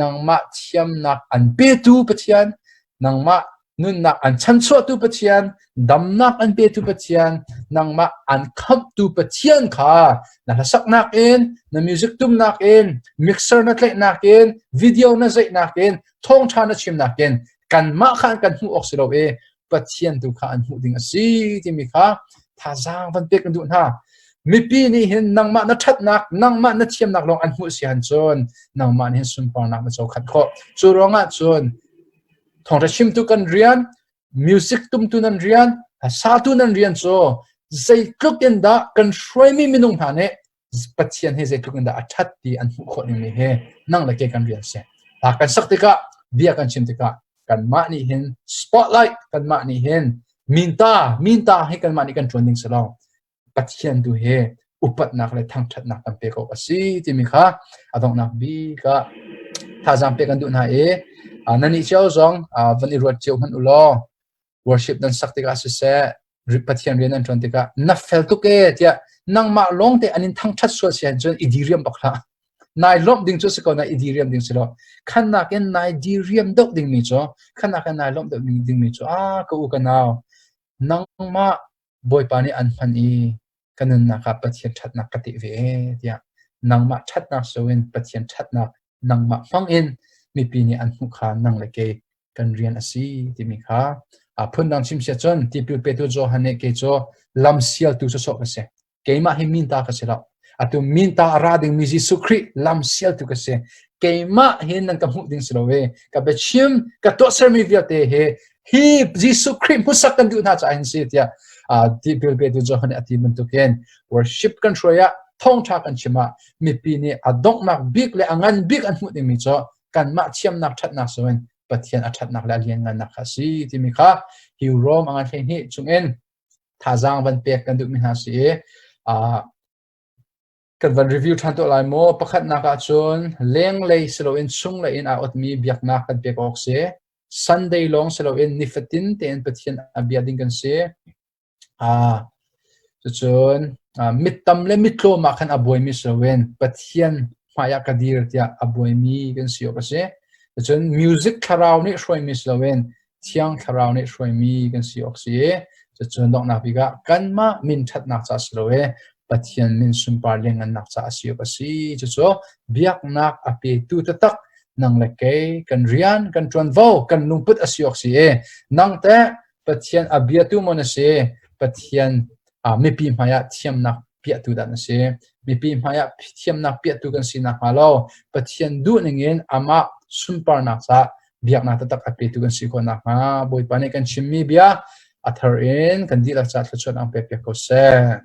Nangmah thiamnak an petu Pathian, nangmah nunnak an chanchuahtu Pathian, damnak an petu Pathian, nangmah an khamhtu Pathian kha na hlasaknak in, na music tumnak in, mixer na tlaihnak in, video na zeihnak in, thawngṭha na chimnak in kanmah kha an kan hmuh awk si lo i Pathian tu kha an hmuh ding a si timi kha thazaang van pek kan duh hna. Mipi nih hin nangmah na ṭhatnak, nangmah na thiamnak lawng an hmuh si han cun nangmah nih hin sunparnak na co khat khawh. Cu ruangah cun Thawngṭha chimtu kan rian, music tumtu nan rian, satu nan rian cu zeitluk in dah kan hruaimi minung hna nih Pathian hi zeitluk in dah a ṭhat ti an hmuh khawh ning hi nang le ke kan rian si. Hla kan sak tikah, bia kan chim tikah kanmah nih hin spotlight kanmah nih hin minta minta hi kanmah nih kan ṭuan ding si lo. Pathian tu hi upatnak le thangṭhatnak kan pek awk a si timi kha a donghnak bik ah thazaang pek kan duh hna i nan nih cio zong van i ruat cio hmanh u law worship nan sak tikah siseh Pathian rian nan ṭuan tikah na fel tuk e tiah nangmah lawng te an in thangṭhat sual si ahcun i diriam bak hlah. Nai lawmh ding cu si ko na i diriam ding si lo. Khannak in nai diriam deuh dingmi cu khannak in nai lawmh deuh dingmi cu a ka u ka nau nangmah Bawipa nih an hman i ka nunnak ah Pathian ṭhatnak ka teh ve tiah nangmah ṭhatnak soin Pathian ṭhatnak nangmah hmangin mipi nih an hmuh kha nang le kei kan rian a si timi kha phundang chim siah cun tipil petu Johan nih kei cu lam sialtu sawsawh ka si. Keimah hi minta ka si lo. Atu minta a ra dingmi Jesuh Khrih lam sialtu ka si. Keimah hin nan ka hmuh ding si lo e. Ka biachim, ka tuahsermi vialte hi hi Jesuh Khrih hmusak kan duh hna caah hin si tiah tipil petu Johan nih a ti bantukin worship kan hruai ah thawngṭha kan chim ah mipi nih a donghnak bik le a ngan bik an hmuh dingmi cu kanmah thiamnak ṭhatnak soin Pathian a ṭhatnak le a lianngannak kha a si timi kha hi Rom a ngan 12 chungin thazaang van pek kan duhmi hna si i kan van review ṭhan tuah lai maw? Pakhatnak ahcun lenglei siloin chunglei in aa otmi biaknak kan pek awk si. Sunday lawng siloin nifatin tein Pathian a bia ding kan si. Cucun mittam le mittlawm ah khan a buaimi siloin Pathian hmaiah ka dir tiah a buaimi kan si awk a si. Cucun music thlarau nih hruaimi siloin Thiang Thlarau nih hruaimi kan si awk si i cucun donghnak bik ah kanmah min ṭhatnak ca si lo i Pathian min sunpar lianngannak ca a si awk a si. Cucu biaknak a petu taktak nang le kei kan rian kan ṭuanvo kan lungput a si awk si i nang teh Pathian a biatu maw na si Pathian mipi hmaiah thiamnak piahtu dah na si. Mipi hmaiah thiamnak piahtu kan si nakhnga lo Pathian duh ningin amah sunparnak caah biaknak taktak a petu kan si khawh nakhnga Bawipa nih kan chimmi bia a thar in kan dihlak caah thluachuah ang pek piak ko seh.